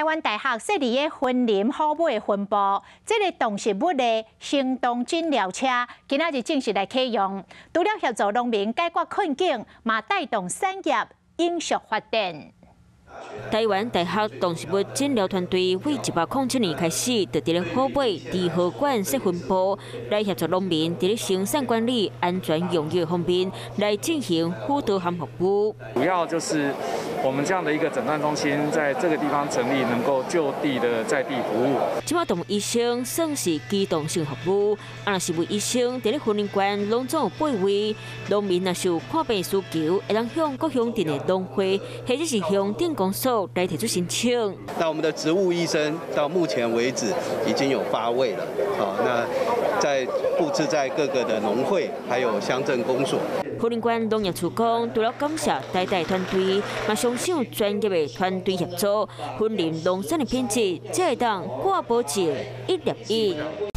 臺灣大學設佇雲林虎尾分部，這个動植物的行動診療車，今仔日正式來啟用。除了協助農民解決困境，嘛帶動產業永續發展。臺灣大學動植物診療團隊對107年開始，就佇咧虎尾池河縣設分部，來協助農民佇咧生產管理、安全用藥方面來進行輔導和服務。主要就是我們這樣的一個診斷中心，在這個地方成立，能夠就地的在地服務。這馬動物醫生算是機動性服務，啊，若是位醫生佇咧雲林縣攏總有八位，農民若是有看病需求，會當向各鄉鎮的農會或者是鄉鎮公所來提出申請。那我們的植物醫生到目前為止已經有八位了，好，那在佈置在各個的農會還有鄉鎮公所。雲林縣農業處講，除了感謝台大團隊，嘛相信專業的團隊協作，雲林農產的品質，才會當掛保證一粒一。